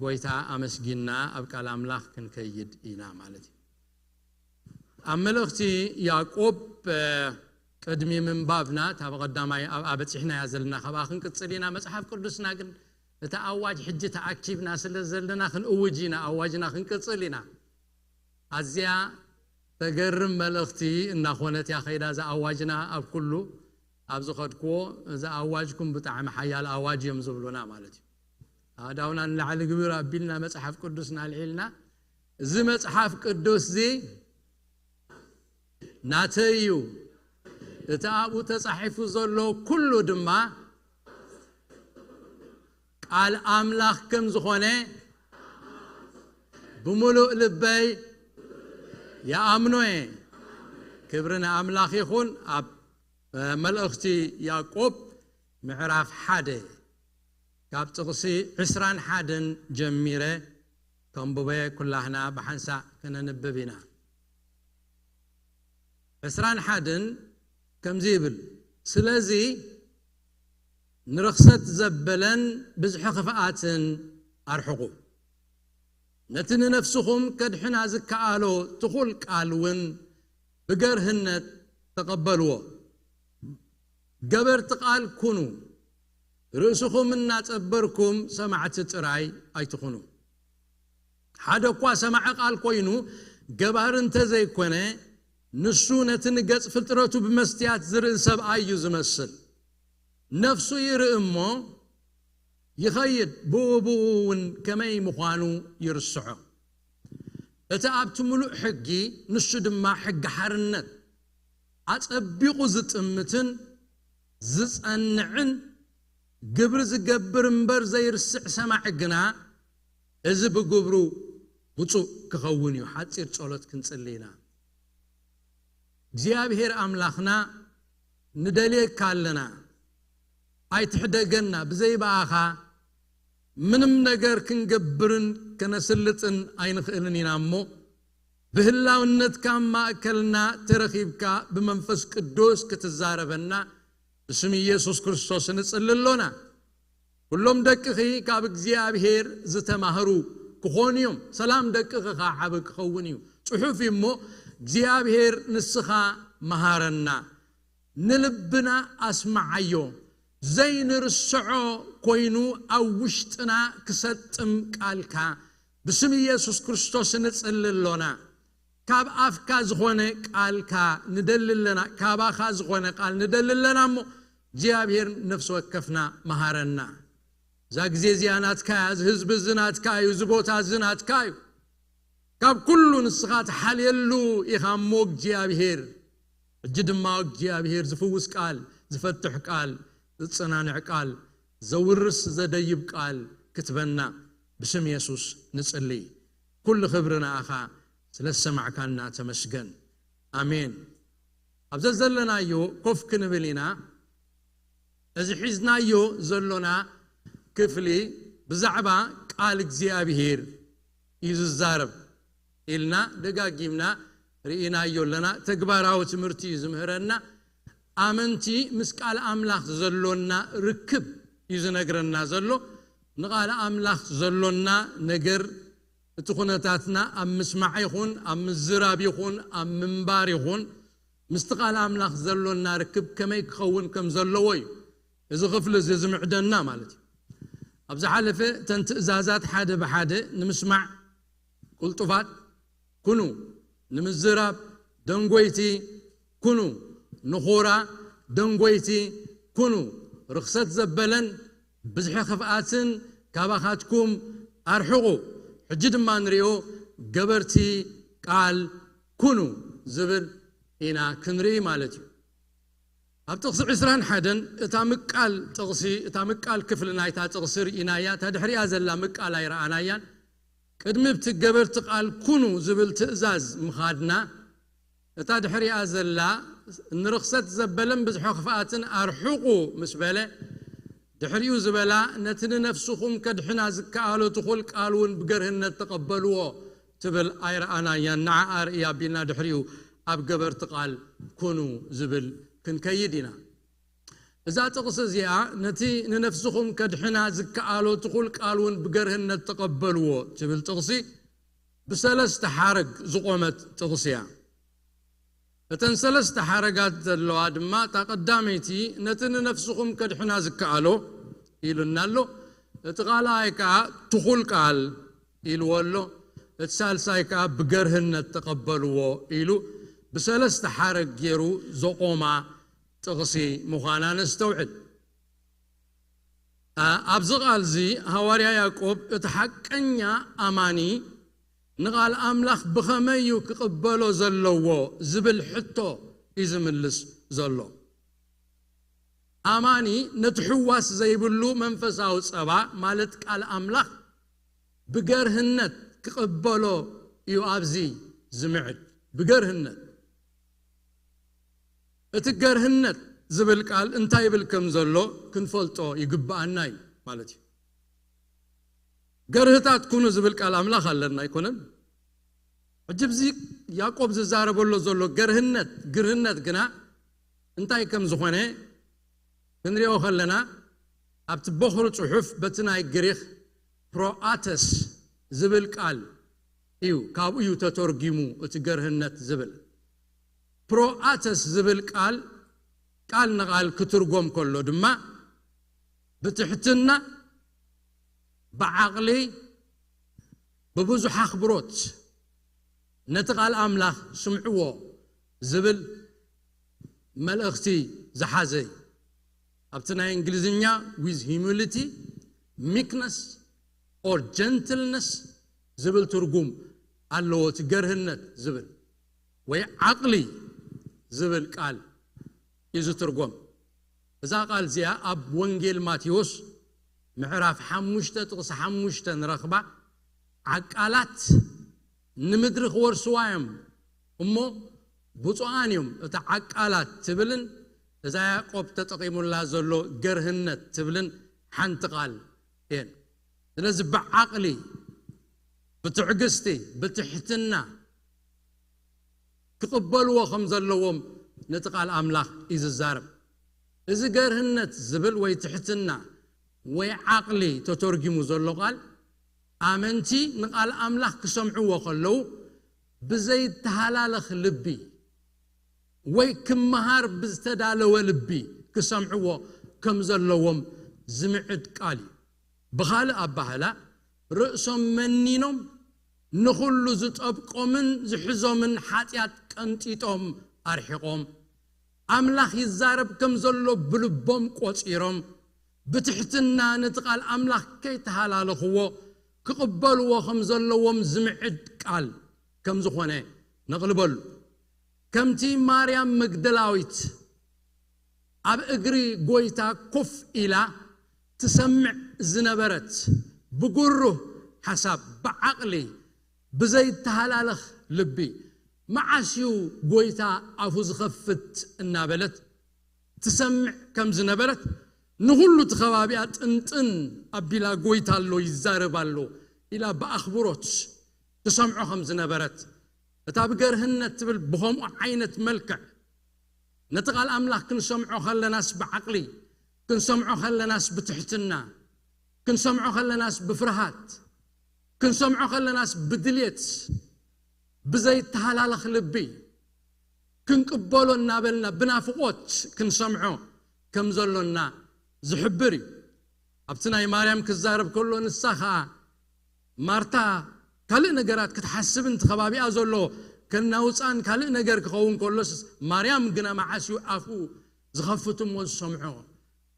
ጎይታ ኣመስጊና ኣብ ቃል ኣምላኽ ክንከይድ ኢና ማለት እዩ። ኣብ መልእኽቲ ያዕቆብ ቅድሚ ምንባብና እታ ብቐዳማይ ኣብኣ በፂሕናያ ዘለና ካብኣ ክንቅፅል ኢና። መፅሓፍ ቅዱስና ግን እቲ ኣዋጅ ሕጂ ተኣኪብና ስለ ዘለና ክንእውጅ ኢና፣ ኣዋጅና ክንቅፅል ኢና። ኣዝያ ተገርም መልእኽቲ እናኾነት እያ ከይዳ። እዛ ኣዋጅና ኣብ ኩሉ ኣብ ዝኸድክዎ፣ እዚ ኣዋጅኩም ብጣዕሚ ሓያል ኣዋጅ እዮም ዝብሉና ማለት እዩ። ኣእዳውና ንላዕሊ ግብር ኣቢልና መፅሓፍ ቅዱስና ኣልዒልና፣ እዚ መፅሓፍ ቅዱስ እዚ ናተይ እዩ፣ እቲ ኣብኡ ተፃሒፉ ዘሎ ኩሉ ድማ ቃል ኣምላኽ ከም ዝኾነ ብምሉእ ልበይ ይኣምኖ እየ። ክብሪ ንኣምላኽ ይኹን። ኣብ መልእኽቲ ያዕቆብ ምዕራፍ ሓደ ካብ ጥቕሲ ዕስራን ሓደን ጀሚረ ከንብበ፣ ኩላህና ብሓንሳእ ከነንብብ ኢና። ዕስራን ሓደን ከምዚ ይብል፣ ስለዚ ንርኽሰት ዘበለን ብዝሒ ክፍኣትን ኣርሕቑ። ነቲ ንነፍስኹም ከድሕና ዝከኣሎ ትኹል ቃል እውን ብገርህነት ተቐበልዎ። ገበርቲ ቃል ኩኑ፣ ርእስኹም እናጸበርኩም ሰማዕቲ ጥራይ ኣይትኹኑ። ሓደ እኳ ሰማዒ ቃል ኮይኑ ገባሪ እንተ ዘይኮነ፣ ንሱ ነቲ ንገጽ ፍጥረቱ ብመስትያት ዝርኢ ሰብኣይ እዩ ዝመስል። ነፍሱ ይርኢ እሞ ይኸይድ፣ ብኡ ብኡ እውን ከመይ ምዃኑ ይርስዖ። እቲ ኣብቲ ምሉእ ሕጊ፣ ንሱ ድማ ሕጊ ሓርነት፣ ኣጸቢቑ ዝጥምትን ዝጸንዕን፣ ግብሪ ዝገብር እምበር ዘይርስዕ ሰማዒ ግና፣ እዚ ብግብሩ ብፁዕ ክኸውን እዩ። ሓጺር ጸሎት ክንጽሊ ኢና። እግዚኣብሔር ኣምላኽና፣ ንደልየካ ኣለና፣ ኣይትሕደገና። ብዘይ ብኣኻ ምንም ነገር ክንገብርን ከነስልጥን ኣይንኽእልን ኢና እሞ፣ ብህላውነትካ ኣብ ማእከልና ተረኺብካ ብመንፈስ ቅዱስ ክትዛረበና ብስም ኢየሱስ ክርስቶስ ንጽሊ ኣሎና። ኩሎም ደቅኺ ካብ እግዚኣብሔር ዝተማህሩ ክኾኑ እዮም። ሰላም ደቅኺ ኸዓ ዓቢ ክኸውን እዩ። ጽሑፍ እዩ እሞ፣ እግዚኣብሔር ንስኻ መሃረና፣ ንልብና ኣስምዓዮ፣ ዘይንርስዖ ኮይኑ ኣብ ውሽጥና ክሰጥም ቃልካ ብስም ኢየሱስ ክርስቶስ ንጽሊ ኣሎና። ካብ ኣፍካ ዝኾነ ቃልካ ንደሊ ኣለና፣ ካባኻ ዝኾነ ቃል ንደሊ ኣለና እሞ እግዚኣብሔር ነፍሲ ወከፍና መሃረና። እዛ ግዜ እዚኣ ናትካ እያ፣ እዚ ህዝቢ እዚ ናትካ እዩ፣ እዚ ቦታ እዚ ናትካ እዩ። ካብ ኩሉ ንስኻ ትሓልየሉ ኢኻ እሞ እግዚኣብሔር። ሕጂ ድማ እግዚኣብሔር ዝፍውስ ቃል፣ ዝፈትሕ ቃል፣ ዝጸናንዕ ቃል፣ ዘውርስ ዘደይብ ቃል ክትበና ብስም የሱስ ንጽሊ። ኩሉ ክብሪ ንኣኻ ስለ ዝሰማዕካና ተመስገን። ኣሜን። ኣብ ዘዘለናዮ ኮፍ ክንብል ኢና። እዚ ሒዝናዮ ዘሎና ክፍሊ ብዛዕባ ቃል እግዚኣብሔር እዩ ዝዛረብ ኢልና ደጋጊምና ርኢናዮ ኣለና። ተግባራዊ ትምህርቲ እዩ ዝምህረና። ኣመንቲ ምስ ቃል ኣምላኽ ዘሎና ርክብ እዩ ዝነግረና ዘሎ። ንቃል ኣምላኽ ዘሎና ነገር፣ እቲ ኩነታትና ኣብ ምስማዕ ይኹን፣ ኣብ ምዝራብ ይኹን፣ ኣብ ምንባር ይኹን፣ ምስቲ ቃል ኣምላኽ ዘሎና ርክብ ከመይ ክኸውን ከም ዘለዎ እዩ እዚ ክፍሊ እዚ ዝምዕደና ማለት እዩ። ኣብ ዝሓለፈ እተን ትእዛዛት ሓደ ብሓደ ንምስማዕ ቅልጡፋት ኩኑ፣ ንምዝራብ ደንጎይቲ ኩኑ፣ ንኾራ ደንጎይቲ ኩኑ፣ ርኽሰት ዘበለን ብዝሒ ክፍኣትን ካባኻትኩም ኣርሕቑ። ሕጂ ድማ ንሪኦ፣ ገበርቲ ቃል ኩኑ ዝብል ኢና ክንርኢ ማለት እዩ። ኣብ ጥቕሲ ዕስራን ሓደን እታ ምቃል ጥቕሲ፣ እታ ምቃል ክፍሊ ናይታ ጥቕሲ ርኢናያ፣ እታ ድሕሪኣ ዘላ ምቃል ኣይረኣናያን። ቅድሚ ኣብቲ ገበርቲ ቃል ኩኑ ዝብል ትእዛዝ ምኻድና፣ እታ ድሕሪኣ ዘላ ንርኽሰት ዘበለን ብዝሒ ክፍኣትን ኣርሕቑ ምስ በለ፣ ድሕሪኡ ዝበላ ነቲ ንነፍስኹም ከድሕና ዝከኣሎ ትኹል ቃል እውን ብገርህነት ተቐበልዎ ትብል ኣይረኣናያን። ንዓኣ ርእይ ኣቢልና ድሕሪኡ ኣብ ገበርቲ ቃል ኩኑ ዝብል ክንከይድ ኢና። እዛ ጥቕሲ እዚኣ ነቲ ንነፍስኹም ከድሕና ዝከኣሎ ትኹል ቃል እውን ብገርህነት ተቐበልዎ ትብል ጥቕሲ ብሰለስተ ሓረግ ዝቖመት ጥቕሲ እያ። እተን ሰለስተ ሓረጋት ዘለዋ ድማ እታ ቀዳመይቲ ነቲ ንነፍስኹም ከድሕና ዝከኣሎ ኢሉና ኣሎ። እቲ ካልኣይ ከዓ ትኹል ቃል ኢልዎ ኣሎ። እቲ ሳልሳይ ከዓ ብገርህነት ተቐበልዎ ኢሉ ብሰለስተ ሓረግ ገይሩ ዘቖማ ጥቕሲ ምዃና ነስተውዕል። ኣ- ኣብዚ ቃል እዚ ሃዋርያ ያዕቆብ እቲ ሓቀኛ ኣማኒ ንቓል ኣምላኽ ብኸመይ እዩ ክቕበሎ ዘለዎ ዝብል ሕቶ እዩ ዝምልስ ዘሎ። ኣማኒ ነቲ ሕዋስ ዘይብሉ መንፈሳዊ ጸባ ማለት ቃል ኣምላኽ ብገርህነት ክቕበሎ እዩ ኣብዚ ዝምዕድ። ብገርህነት። እቲ ገርህነት ዝብል ቃል እንታይ ይብል ከም ዘሎ ክንፈልጦ ይግብኣና እዩ ማለት እዩ። ገርህታት ኩኑ ዝብል ቃል ኣምላኽ ኣለና ኣይኮነን? ሕጂ እዚ ያዕቆብ ዝዛረበሎ ዘሎ ገርህነት ግርህነት ግና እንታይ ከም ዝኾነ ክንሪኦ ከለና ኣብቲ ቦኽሪ ጽሑፍ በቲ ናይ ግሪኽ ፕሮኣተስ ዝብል ቃል እዩ። ካብኡ እዩ ተተርጊሙ እቲ ገርህነት ዝብል። ፕሮኣተስ ዝብል ቃል ቃል ንቓል ክትርጎም ከሎ ድማ ብትሕትና፣ ብዓቕሊ፣ ብብዙሕ ኣኽብሮት ነቲ ቃል ኣምላኽ ስምዕዎ ዝብል መልእኽቲ ዝሓዘ እዩ። ኣብቲ ናይ እንግሊዝኛ with humility, meekness or gentleness ዝብል ትርጉም ኣለዎ። እቲ ገርህነት ዝብል ወይ ዓቕሊ ዝብል ቃል እዩ ዝትርጎም። እዛ ቃል እዚኣ ኣብ ወንጌል ማቴዎስ ምዕራፍ ሓሙሽተ ጥቕሲ ሓሙሽተ ንረኽባ። ዓቃላት ንምድሪ ክወርስዋ እዮም እሞ ብፁዓን እዮም። እታ ዓቃላት ትብልን እዛ ያዕቆብ ተጠቒሙላ ዘሎ ገርህነት ትብልን ሓንቲ ቃል እየን። ስለዚ ብዓቕሊ፣ ብትዕግስቲ፣ ብትሕትና ክቕበልዎ ከም ዘለዎም ነቲ ቃል ኣምላኽ እዩ ዝዛረብ። እዚ ገርህነት ዝብል ወይ ትሕትና ወይ ዓቕሊ ተተርጊሙ ዘሎ ቃል ኣመንቲ ንቃል ኣምላኽ ክሰምዕዎ ከለዉ ብዘይተሃላለኽ ልቢ ወይ ክመሃር ብዝተዳለወ ልቢ ክሰምዕዎ ከም ዘለዎም ዝምዕድ ቃል እዩ። ብኻልእ ኣባህላ ርእሶም መኒኖም ንኹሉ ዝጠብቆምን ዝሕዞምን ሓጢኣት ቀንጢጦም ኣርሒቖም ኣምላኽ ይዛረብ ከም ዘሎ ብልቦም ቆጺሮም ብትሕትና ነቲ ቃል ኣምላኽ ከይተሃላለኽዎ ክቕበልዎ ከም ዘለዎም ዝምዕድ ቃል ከም ዝኾነ ነቕልበሉ። ከምቲ ማርያም መግደላዊት ኣብ እግሪ ጎይታ ኮፍ ኢላ ትሰምዕ ዝነበረት ብጉሩህ ሓሳብ ብዓቕሊ ብዘይተሃላለኽ ልቢ መዓስ እዩ ጎይታ ኣፉ ዝኸፍት እናበለት ትሰምዕ ከም ዝነበረት ንኹሉ እቲ ከባቢኣ ጥንጥን ኣቢላ ጎይታ ኣሎ ይዛረብ ኣሎ ኢላ ብኣኽብሮት ትሰምዖ ከም ዝነበረት እታ ብገርህነት ትብል ብኸምኡ ዓይነት መልክዕ ነቲ ቃል ኣምላኽ ክንሰምዖ ከለናስ ብዓቕሊ ክንሰምዖ ከለናስ ብትሕትና ክንሰምዖ ከለናስ ብፍርሃት ክንሰምዖ ከለናስ ብድልየት ብዘይተሃላለኽ ልቢ ክንቅበሎ እናበልና ብናፍቖት ክንሰምዖ ከም ዘሎና ዝሕብር እዩ። ኣብቲ ናይ ማርያም ክዛረብ ከሎ ንሳ ኸኣ ማርታ ካልእ ነገራት ክትሓስብ እንት ከባቢኣ ዘሎ ከናውፃን ካልእ ነገር ክኸውን ከሎስ ማርያም ግና መዓስ እዩ ኣፍኡ ዝኸፍት እሞ ዝሰምዖ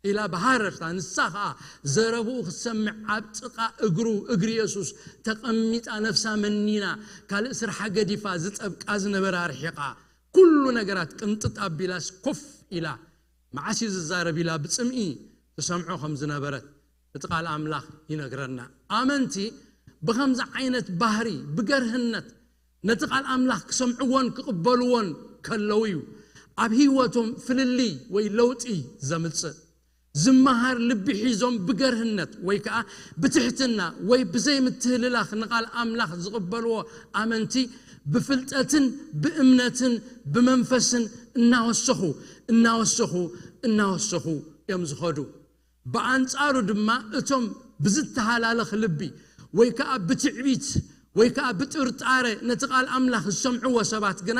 ኢላ ብሃረርታ ንሳ ኸኣ ዘረብኡ ክትሰምዕ ኣብ ጥቓ እግሩ እግሪ የሱስ ተቐሚጣ ነፍሳ መኒና ካልእ ስርሓ ገዲፋ ዝጠብቃ ዝነበረ ኣርሒቓ ኩሉ ነገራት ቅንጥጥ ኣቢላስ ኮፍ ኢላ መዓስ እዩ ዝዛረብ ኢላ ብጽምኢ ትሰምዖ ከም ዝነበረት እቲ ቃል ኣምላኽ ይነግረና። ኣመንቲ ብኸምዚ ዓይነት ባህሪ ብገርህነት ነቲ ቃል ኣምላኽ ክሰምዕዎን ክቕበልዎን ከለዉ እዩ ኣብ ህይወቶም ፍልልይ ወይ ለውጢ ዘምጽእ። ዝመሃር ልቢ ሒዞም ብገርህነት ወይ ከዓ ብትሕትና ወይ ብዘይምትህልላኽ ንቓል ኣምላኽ ዝቕበልዎ ኣመንቲ ብፍልጠትን ብእምነትን ብመንፈስን እናወሰኹ እናወሰኹ እናወሰኹ እዮም ዝኸዱ። ብኣንጻሩ ድማ እቶም ብዝተሃላለኽ ልቢ ወይ ከዓ ብትዕቢት ወይ ከዓ ብጥርጣረ ነቲ ቃል ኣምላኽ ዝሰምዕዎ ሰባት ግና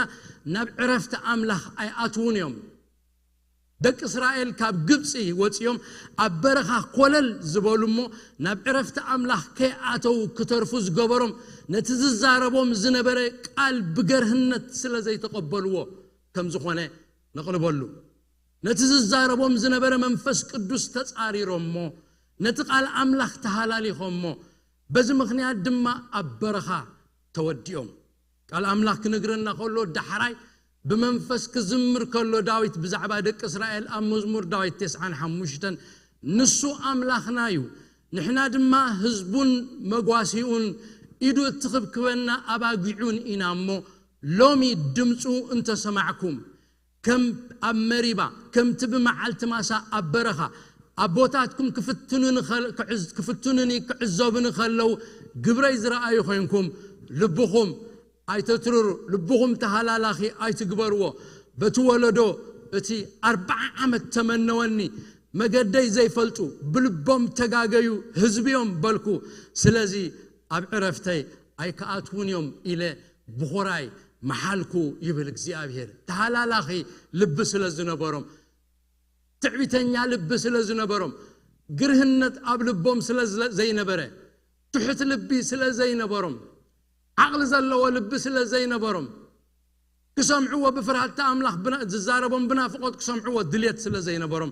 ናብ ዕረፍቲ ኣምላኽ ኣይኣትዉን እዮም። ደቂ እስራኤል ካብ ግብፂ ወፂኦም ኣብ በረኻ ኮለል ዝበሉ እሞ ናብ ዕረፍቲ ኣምላኽ ከይኣተዉ ክተርፉ ዝገበሮም ነቲ ዝዛረቦም ዝነበረ ቃል ብገርህነት ስለ ዘይተቐበልዎ ከም ዝኾነ ነቕልበሉ። ነቲ ዝዛረቦም ዝነበረ መንፈስ ቅዱስ ተጻሪሮሞ ነቲ ቃል ኣምላኽ ተሃላሊኾሞ በዚ ምኽንያት ድማ ኣብ በረኻ ተወዲኦም። ቃል ኣምላኽ ክንግረና ከሎ ዳሕራይ ብመንፈስ ክዝምር ከሎ ዳዊት ብዛዕባ ደቂ እስራኤል ኣብ መዝሙር ዳዊት ተስዓን ሓሙሽተን ንሱ ኣምላኽና እዩ፣ ንሕና ድማ ህዝቡን መጓሲኡን ኢዱ እትኽብክበና ኣባጊዑን ኢና እሞ ሎሚ ድምፁ እንተሰማዕኩም ከም ኣብ መሪባ ከምቲ ብመዓልቲ ማሳ ኣብ በረኻ ኣቦታትኩም ክፍትኑኒ ከል- ክዕዝ- ክፍትኑኒ ክዕዘቡኒ ከለዉ ግብረይ ዝረኣዩ ኮይንኩም ልብኹም ኣይተትርሩ፣ ልብኹም ተሃላላኺ ኣይትግበርዎ። በቲ ወለዶ እቲ ኣርብዓ ዓመት ተመነወኒ፣ መገደይ ዘይፈልጡ ብልቦም ተጋገዩ ህዝብዮም በልኩ። ስለዚ ኣብ ዕረፍተይ ኣይክኣትዉን እዮም ኢለ ብኾራይ መሓልኩ ይብል እግዚኣብሔር። ተሃላላኺ ልቢ ስለ ዝነበሮም፣ ትዕቢተኛ ልቢ ስለ ዝነበሮም፣ ግርህነት ኣብ ልቦም ስለ ዝለ- ዘይነበረ፣ ትሑት ልቢ ስለ ዘይነበሮም፣ ዓቕሊ ዘለዎ ልቢ ስለ ዘይነበሮም፣ ክሰምዕዎ ብፍርሃት ኣምላኽ ብና- ዝዛረቦም ብናፍቖት ክሰምዕዎ ድልየት ስለ ዘይነበሮም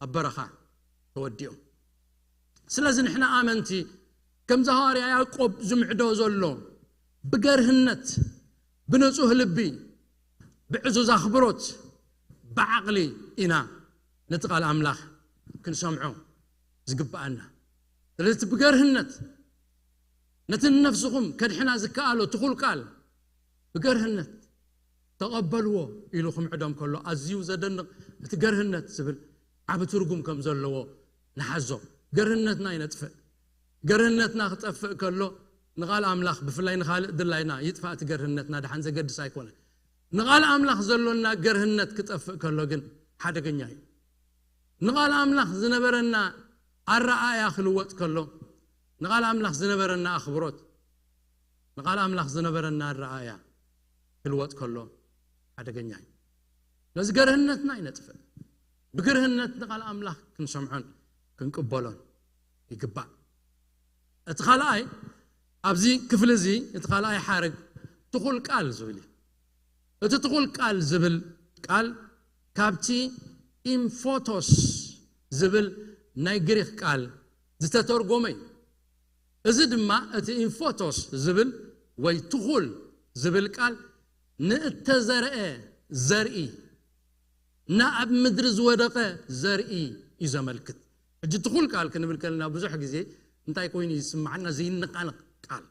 ኣብ በረኻ ተወዲኦም። ስለዚ ንሕና ኣመንቲ ከምዚ ሃዋርያ ያዕቆብ ዝምዕዶ ዘሎ ብገርህነት ብንጹህ ልቢ ብዕዙዝ ኣኽብሮት ብዓቕሊ ኢና ነቲ ቃል ኣምላኽ ክንሰምዖ ዝግብኣና። ስለዚ እቲ ብገርህነት ነቲ ንነፍስኹም ከድሕና ዝከኣሎ ትኹል ቃል ብገርህነት ተቐበልዎ ኢሉ ክምዕዶም ከሎ ኣዝዩ ዘደንቕ እቲ ገርህነት ዝብል ዓቢ ትርጉም ከም ዘለዎ ንሓዞ። ገርህነትና ይነጥፍእ። ገርህነትና ክጠፍእ ከሎ ንቓል ኣምላኽ ብፍላይ ንኻልእ ድላይና ይጥፋእ እቲ ገርህነትና ደሓን ዘገድስ ኣይኮነ። ንቓል ኣምላኽ ዘሎና ገርህነት ክጠፍእ ከሎ ግን ሓደገኛ እዩ። ንቓል ኣምላኽ ዝነበረና ኣረኣእያ ክልወጥ ከሎ ንቓል ኣምላኽ ዝነበረና ኣኽብሮት ንቓል ኣምላኽ ዝነበረና ኣረኣእያ ክልወጥ ከሎ ሓደገኛ እዩ። ነዚ ገርህነትና ይነጥፍእ። ብግርህነት ንቓል ኣምላኽ ክንሰምዖን ክንቅበሎን ይግባእ። እቲ ካልኣይ ኣብዚ ክፍሊ እዚ እቲ ካልኣይ ሓረግ ትኹል ቃል ዝብል እዩ። እቲ ትኹል ቃል ዝብል ቃል ካብቲ ኢምፎቶስ ዝብል ናይ ግሪክ ቃል ዝተተርጎመ እዩ። እዚ ድማ እቲ ኢንፎቶስ ዝብል ወይ ትኹል ዝብል ቃል ንእተዘርአ ዘርኢ፣ ንኣብ ምድሪ ዝወደቐ ዘርኢ እዩ ዘመልክት። ሕጂ ትኹል ቃል ክንብል ከለና ብዙሕ ግዜ እንታይ ኮይኑ ይስምዓና? ዘይነቃነቕ ቃል፣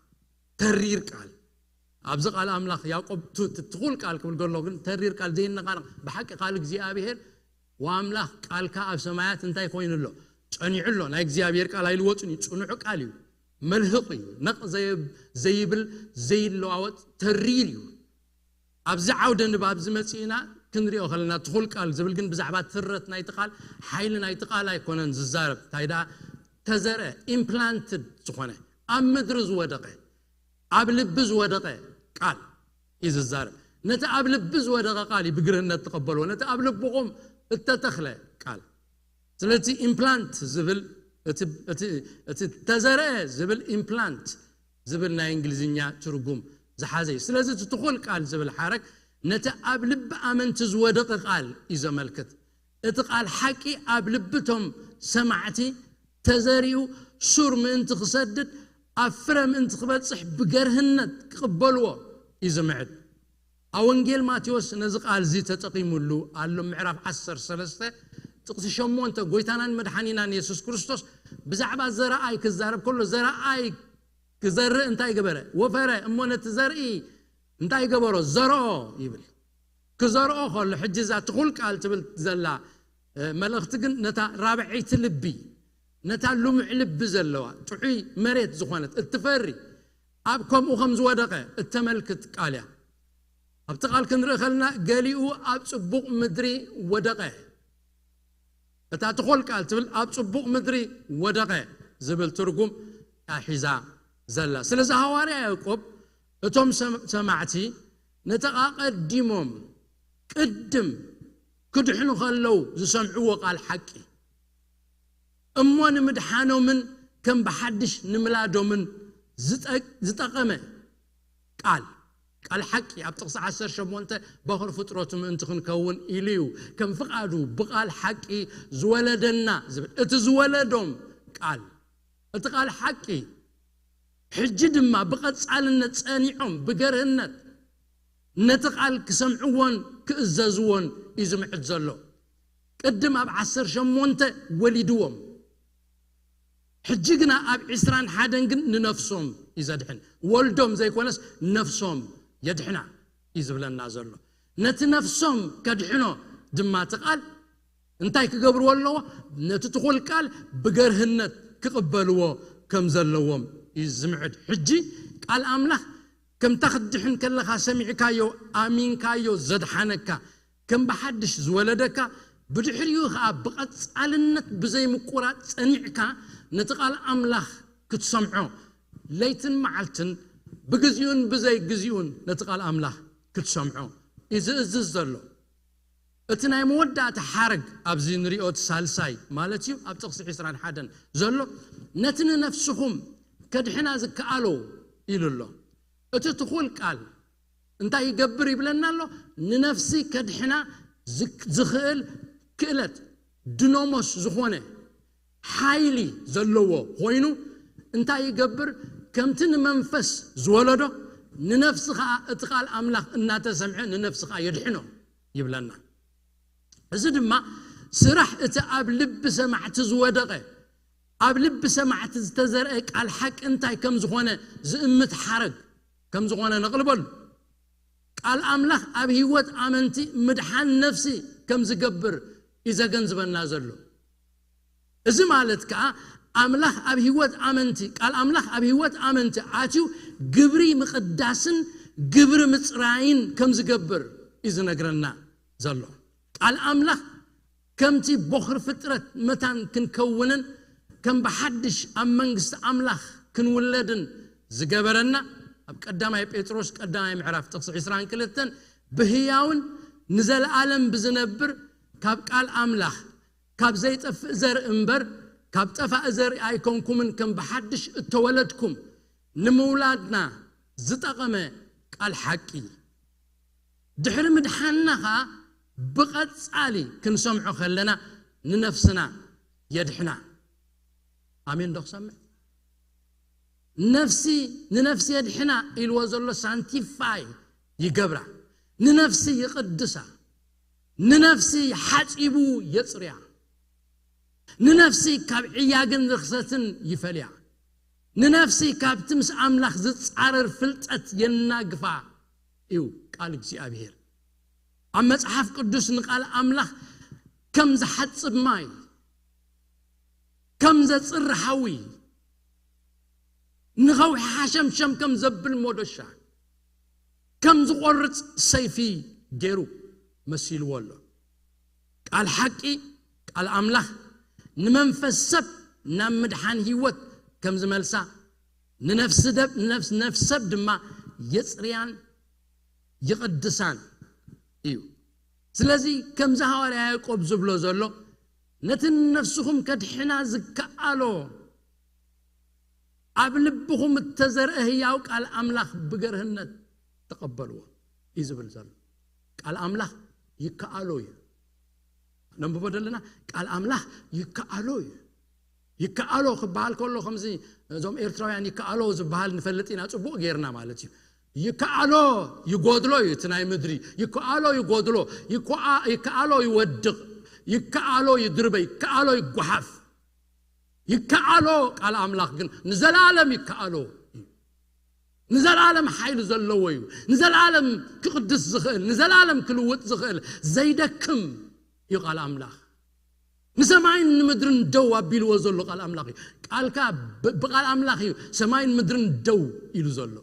ተሪር ቃል። ኣብዚ ቃል ኣምላኽ ያዕቆብ ቱ- ቱ- ትኹል ቃል ክብል ከሎ ግን ተሪር ቃል ዘይነቃነቕ ብሓቂ ቃል እግዚኣብሔር ወኣምላኽ ቃልካ ኣብ ሰማያት እንታይ ኮይኑ ኣሎ? ጸኒዑ ኣሎ። ናይ እግዚኣብሔር ቃል ኣይልወጥን እዩ። ጽኑዕ ቃል እዩ። መልህቕ እዩ። ነቕ ዘየ- ዘይብል ዘይለዋወጥ ተሪር እዩ። ኣብዚ ዓውደ ንባብ ዝመጽእና ክንሪኦ ከለና ትኹል ቃል ዝብል ግን ብዛዕባ ትረት ናይቲ ቃል ሓይሊ ናይቲ ቃል ኣይኮነን ዝዛረብ። እንታይ ደኣ ተዘርአ ኢምፕላንትድ ዝኾነ ኣብ ምድሪ ዝወደቐ ኣብ ልቢ ዝወደቐ ቃል እዩ ዝዛረብ። ነቲ ኣብ ልቢ ዝወደቐ ቃል እዩ ብግርህነት ተቐበልዎ። ነቲ ኣብ ልብኹም እተተኽለ ቃል። ስለዚ ኢምፕላንት ዝብል እቲ- እቲ- እቲ ተዘርአ ዝብል ኢምፕላንት ዝብል ናይ እንግሊዝኛ ትርጉም ዝሓዘ እዩ። ስለዚ እቲ ትኹል ቃል ዝብል ሓረግ ነቲ ኣብ ልቢ ኣመንቲ ዝወደቐ ቃል እዩ ዘመልክት። እቲ ቃል ሓቂ ኣብ ልቢ እቶም ሰማዕቲ ተዘሪኡ ሱር ምእንቲ ክሰድድ ኣብ ፍረ ምእንቲ ክበጽሕ ብገርህነት ክቕበልዎ እዩ ዝምዕድ። ኣብ ወንጌል ማቴዎስ ነዚ ቃል እዚ ተጠቒሙሉ ኣሎ። ምዕራፍ ዓሰርተ ሰለስተ ጥቕሲ ሸሞንተ ጎይታናን መድሓኒናን የሱስ ክርስቶስ ብዛዕባ ዘረኣይ ክዛረብ ከሎ ዘረኣይ ክዘርእ እንታይ ገበረ? ወፈረ። እሞ ነቲ ዘርኢ እንታይ ገበሮ? ዘርኦ ይብል። ክዘርኦ ከሎ ሕጂ እዛ ትኹል ቃል ትብል ዘላ መልእኽቲ ግን ነታ ራብዐይቲ ልቢ ነታ ልሙዕ ልቢ ዘለዋ ጥዑይ መሬት ዝኾነት እትፈሪ ኣብ ከምኡ ከም ዝወደቐ እተመልክት ቃል እያ። ኣብቲ ቃል ክንርኢ ከልና ገሊኡ ኣብ ጽቡቕ ምድሪ ወደቐ። እታ ትኾል ቃል ትብል ኣብ ጽቡቕ ምድሪ ወደቐ ዝብል ትርጉም እያ ሒዛ ዘላ። ስለዚ ሃዋርያ ያዕቆብ እቶም ሰም- ሰማዕቲ ነቲ ኣቐዲሞም ቅድም ክድሕኑ ከለዉ ዝሰምዕዎ ቃል ሓቂ እሞ ንምድሓኖምን ከም ብሓድሽ ንምላዶምን ዝጠ- ዝጠቐመ ቃል ቃል ሓቂ ኣብ ጥቕሲ ዓሰርተ ሸሞንተ በኹር ፍጥረቱ ምእንቲ ክንከውን ኢሉ እዩ ከም ፍቓዱ ብቓል ሓቂ ዝወለደና ዝብል እቲ ዝወለዶም ቃል እቲ ቃል ሓቂ ሕጂ ድማ ብቐጻልነት ጸኒዖም ብገርህነት ነቲ ቃል ክሰምዕዎን ክእዘዝዎን እዩ ዝምዕድ ዘሎ። ቅድም ኣብ ዓሰርተ ሸሞንተ ወሊድዎም፣ ሕጂ ግና ኣብ ዕስራን ሓደን ግን ንነፍሶም እዩ ዘድሕን። ወልዶም ዘይኮነስ ነፍሶም የድሕና እዩ ዝብለና ዘሎ። ነቲ ነፍሶም ከድሕኖ ድማ እቲ ቃል እንታይ ክገብርዎ ኣለዎ? ነቲ ትኹል ቃል ብገርህነት ክቕበልዎ ከም ዘለዎም እዩ ዝምዕድ። ሕጂ ቃል ኣምላኽ ከምታ ክትድሕን ከለኻ ሰሚዕካዮ ኣሚንካዮ ዘድሓነካ ከም ብሓድሽ ዝወለደካ ብድሕሪኡ ኸዓ ብቐጻልነት ብዘይምቁራጽ ጸኒዕካ ነቲ ቃል ኣምላኽ ክትሰምዖ ለይትን መዓልትን ብግዚኡን ብዘይ ግዚኡን ነቲ ቃል ኣምላኽ ክትሰምዖ እዩ ዝእዝዝ ዘሎ። እቲ ናይ መወዳእታ ሓረግ ኣብዚ ንሪኦ እቲ ሳልሳይ ማለት እዩ ኣብ ጥቕሲ ዕስራን ሓደን ዘሎ ነቲ ንነፍስኹም ከድሕና ዝከኣሎ ኢሉ ኣሎ። እቲ ትኹል ቃል እንታይ ይገብር ይብለና ኣሎ? ንነፍሲ ከድሕና ዝክ- ዝኽእል ክእለት ድኖሞስ ዝኾነ ሓይሊ ዘለዎ ኮይኑ እንታይ ይገብር? ከምቲ ንመንፈስ ዝወለዶ ንነፍሲ ኸዓ እቲ ቃል ኣምላኽ እናተሰምዐ ንነፍሲ ኸዓ የድሕኖ ይብለና። እዚ ድማ ስራሕ እቲ ኣብ ልቢ ሰማዕቲ ዝወደቐ ኣብ ልቢ ሰማዕቲ ዝተዘርአ ቃል ሓቂ እንታይ ከም ዝኾነ ዝእምት ሓረግ ከም ዝኾነ ነቕልበሉ። ቃል ኣምላኽ ኣብ ህይወት ኣመንቲ ምድሓን ነፍሲ ከም ዝገብር እዩ ዘገንዝበና ዘሎ። እዚ ማለት ከዓ ኣምላኽ ኣብ ህይወት ኣመንቲ ቃል ኣምላኽ ኣብ ህይወት ኣመንቲ ኣትዩ ግብሪ ምቕዳስን ግብሪ ምፅራይን ከም ዝገብር እዩ ዝነግረና ዘሎ። ቃል ኣምላኽ ከምቲ ቦኽሪ ፍጥረት መታን ክንከውንን ከም ብሓድሽ ኣብ መንግስቲ ኣምላኽ ክንውለድን ዝገበረና ኣብ ቀዳማይ ጴጥሮስ ቀዳማይ ምዕራፍ ጥቕሲ ዕስራን ክልተን ብህያውን ንዘለኣለም ብዝነብር ካብ ቃል ኣምላኽ ካብ ዘይጠፍእ ዘርኢ እምበር ካብ ጠፋኢ ዘርኢ ኣይኮንኩምን ከም ብሓድሽ እተወለድኩም ንምውላድና ዝጠቐመ ቃል ሓቂ ድሕሪ ምድሓንና ኸዓ ብቐጻሊ ክንሰምዖ ከለና ንነፍስና የድሕና። ኣሜን ዶ ክሰምዕ? ነፍሲ ንነፍሲ የድሕና ኢልዎ ዘሎ ሳንቲፋይ ይገብራ፣ ንነፍሲ ይቕድሳ፣ ንነፍሲ ሓጺቡ የጽርያ፣ ንነፍሲ ካብ ዕያግን ርኽሰትን ይፈልያ፣ ንነፍሲ ካብቲ ምስ ኣምላኽ ዝጻረር ፍልጠት የናግፋ እዩ ቃል እግዚኣብሔር። ኣብ መጽሓፍ ቅዱስ ንቃል ኣምላኽ ከም ዝሓጽብ ማይ ከም ዘጽሪ ሓዊ ንኸውሒ ሓሸምሸም ከም ዘብል ሞዶሻ ከም ዝቖርጽ ሰይፊ ገይሩ መሲልዎ ኣሎ። ቃል ሓቂ ቃል ኣምላኽ ንመንፈስ ሰብ ናብ ምድሓን ህይወት ከም ዝመልሳ ንነፍሲ ደብ- ንነፍስ- ነፍስ ሰብ ድማ የጽርያን ይቕድሳን እዩ። ስለዚ ከምዚ ሃዋርያ ያዕቆብ ዝብሎ ዘሎ ነቲ ንነፍስኹም ከድሕና ዝከኣሎ ኣብ ልብኹም እተዘርአ ህያው ቃል ኣምላኽ ብገርህነት ተቐበልዎ እዩ ዝብል ዘሎ። ቃል ኣምላኽ ይከኣሎ እዩ። ነንብቦ ዘለና ቃል ኣምላኽ ይከኣሎ እዩ። ይከኣሎ ክበሃል ከሎ ከምዚ እዞም ኤርትራውያን ይከኣሎ ዝበሃል ንፈልጥ ኢና ጽቡቕ ጌርና ማለት እዩ። ይከኣሎ ይጎድሎ እዩ እቲ ናይ ምድሪ ይከኣሎ ይጎድሎ ይከኣ- ይከኣሎ ይወድቕ ይከኣሎ ይድርበ ይከኣሎ ይጓሓፍ ይከኣሎ ቃል ኣምላኽ ግን ንዘለኣለም ይከኣሎ እዩ። ንዘለኣለም ሓይሊ ዘለዎ እዩ። ንዘለኣለም ክቕድስ ዝኽእል ንዘለኣለም ክልውጥ ዝኽእል ዘይደክም እዩ ቃል ኣምላኽ። ንሰማይን ንምድርን ደው ኣቢልዎ ዘሎ ቃል ኣምላኽ እዩ። ቃልካ ብ- ብቃል ኣምላኽ እዩ ሰማይን ምድርን ደው ኢሉ ዘሎ።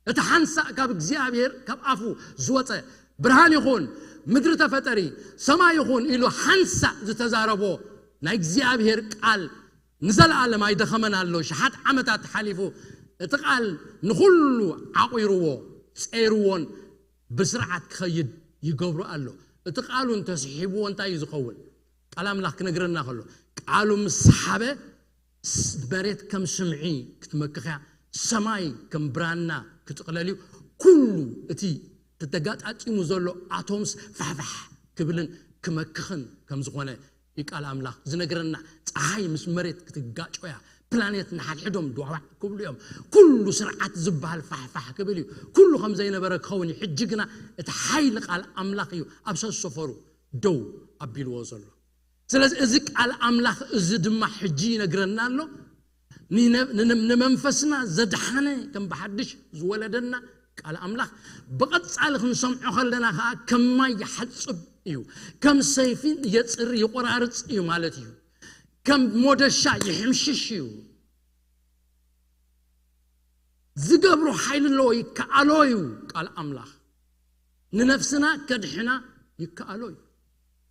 እቲ ሓንሳእ ካብ እግዚኣብሔር ካብ ኣፉ ዝወፀ ብርሃን ይኹን፣ ምድሪ ተፈጠሪ፣ ሰማይ ይኹን ኢሉ ሓንሳእ ዝተዛረቦ ናይ እግዚኣብሔር ቃል ንዘለኣለም ኣይደኸመን ኣሎ። ሽሓት ዓመታት ሓሊፉ እቲ ቃል ንኹሉ ዓቑርዎ፣ ጸይርዎን ብስርዓት ክኸይድ ይገብሮ ኣሎ። እቲ ቃሉ እንተስሒብዎ እንታይ እዩ ዝኸውን? ቃል ኣምላኽ ክነግረና ከሎ፣ ቃሉ ምስ ሰሓበ ስ-፣ መሬት ከም ስምዒ ክትመክኽያ፣ ሰማይ ከም ብራና ክጥቕለል እዩ። ኩሉ እቲ ተተጋጣጢሙ ዘሎ ኣቶምስ ፋሕፋሕ ክብልን ክመክኽን ከም ዝኾነ እዩ ቃል ኣምላኽ ዝነግረና። ፀሓይ ምስ መሬት ክትጋጮያ፣ ፕላኔት ንሓድሕዶም ድዋዕዋዕ ክብሉ እዮም። ኩሉ ስርዓት ዝበሃል ፋሕፋሕ ክብል እዩ። ኩሉ ከም ዘይነበረ ክኸውን እዩ። ሕጂ ግና እቲ ሓይሊ ቃል ኣምላኽ እዩ ኣብ ሰሰፈሩ ደው ኣቢልዎ ዘሎ። ስለዚ እዚ ቃል ኣምላኽ እዚ ድማ ሕጂ ይነግረና ኣሎ። ንነ-፣ ንነ-፣ ንመንፈስና ዘድሓነ፣ ከም ብሓድሽ ዝወለደና ቃል ኣምላኽ ብቐጻሊ ክንሰምዖ ከለና ከኣ ከም ማይ ይሓጽብ እዩ፣ ከም ሰይፊ የጽሪ፣ ይቆራርጽ እዩ ማለት እዩ። ከም ሞደሻ ይሕምሽሽ እዩ። ዝገብሮ ሓይሊ ኣለዎ፣ ይከኣሎ እዩ ቃል ኣምላኽ። ንነፍስና ከድሕና ይከኣሎ እዩ።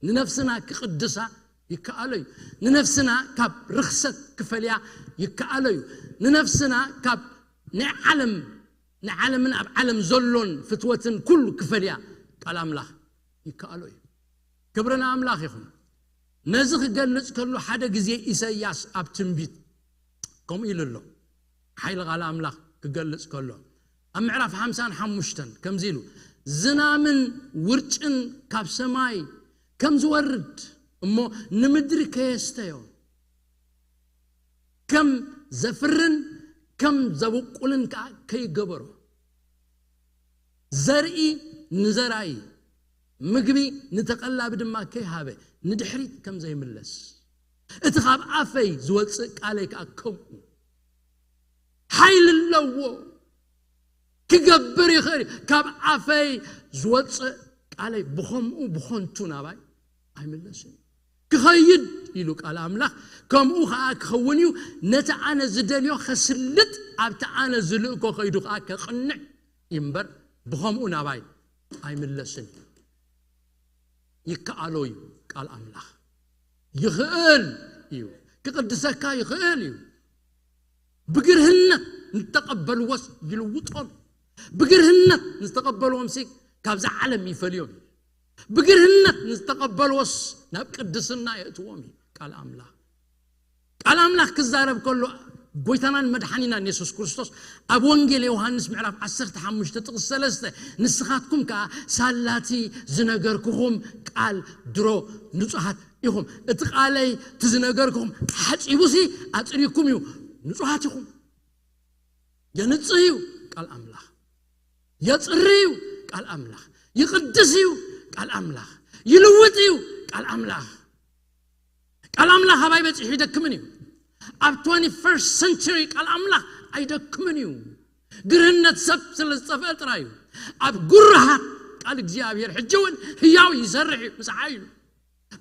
ንነፍስና ክቕድሳ ይከኣሎ እዩ። ንነፍስና ካብ ርኽሰት ክፈልያ ይከኣሎ እዩ። ንነፍስና ካብ ናይ ዓለም፣ ናይ ዓለምን ኣብ ዓለም ዘሎን ፍትወትን ኩሉ ክፈልያ ቃል ኣምላኽ ይከኣሎ እዩ። ክብሪ ንኣምላኽ ይኹን። ነዚ ክገልጽ ከሎ ሓደ ግዜ ኢሳይያስ ኣብ ትንቢት ከምኡ ኢሉ ኣሎ። ሓይሊ ቃል ኣምላኽ ክገልጽ ከሎ ኣብ ምዕራፍ ሓምሳን ሓሙሽተን ከምዚ ኢሉ፣ ዝናምን ውርጭን ካብ ሰማይ ከም ዝወርድ እሞ ንምድሪ ከየስተዮ፣ ከም ዘፍርን ከም ዘብቁልን ከኣ ከይገበሮ፣ ዘርኢ ንዘራኢ፣ ምግቢ ንተቐላቢ ድማ ከይሃበ ንድሕሪት ከም ዘይምለስ፣ እቲ ካብ ኣፈይ ዝወጽእ ቃለይ ከኣ ከምኡ ሓይሊ ኣለዎ፣ ክገብር ይኽእል እዩ። ካብ ኣፈይ ዝወጽእ ቃለይ ብኸምኡ ብኸንቱ ናባይ ኣይምለስን እዩ። ክኸይድ ኢሉ ቃል ኣምላኽ፣ ከምኡ ኸኣ ክኸውን እዩ። ነቲ ኣነ ዝደልዮ ከስልጥ፣ ኣብቲ ኣነ ዝልእኮ ከይዱ ኸኣ ከቕንዕ እዩ እምበር፣ ብኸምኡ ናባይ ኣይምለስን እዩ። ይከኣሎ እዩ ቃል ኣምላኽ። ይኽእል እዩ። ክቕድሰካ ይኽእል እዩ። ብግርህነት ንዝተቐበልዎስ ይልውጦም። ብግርህነት ንዝተቐበልዎምሲ ካብዛ ዓለም ይፈልዮም እዩ። ብግርህነት ንዝተቐበልዎስ ናብ ቅድስና የእትዎም እዩ ቃል ኣምላኽ። ቃል ኣምላኽ ክዛረብ ከሎ፣ ጎይታናን መድሓኒናን የሱስ ክርስቶስ ኣብ ወንጌል ዮሃንስ ምዕራፍ ዓሰርተ ሓሙሽተ ጥቕሲ ሰለስተ፣ "ንስኻትኩም ከኣ ሳላቲ ዝነገርኩኹም ቃል ድሮ ንጹሃት ኢኹም።" እቲ ቃለይ፣ እቲ ዝነገርኩኹም ሓጺቡሲ ኣጽሪኩም እዩ፣ ንጹሃት ኢኹም። የንጽህ እዩ ቃል ኣምላኽ። የጽሪ እዩ ቃል ኣምላኽ። ይቕድስ እዩ ቃል ኣምላኽ። ይልውጥ እዩ ቃል ኣምላኽ። ቃል ኣምላኽ ኣባይ በጺሑ ይደክምን እዩ። ኣብ ትወንቲ ፈርስት ሰንቸሪ ቃል ኣምላኽ ኣይደክምን እዩ። ግርህነት ሰብ ስለ ዝጠፍአ ጥራይ እዩ። ኣብ ጉርሃት ቃል እግዚኣብሔር ሕጂ እውን ህያው ይሰርሕ እዩ፣ ምሳሓ እዩ።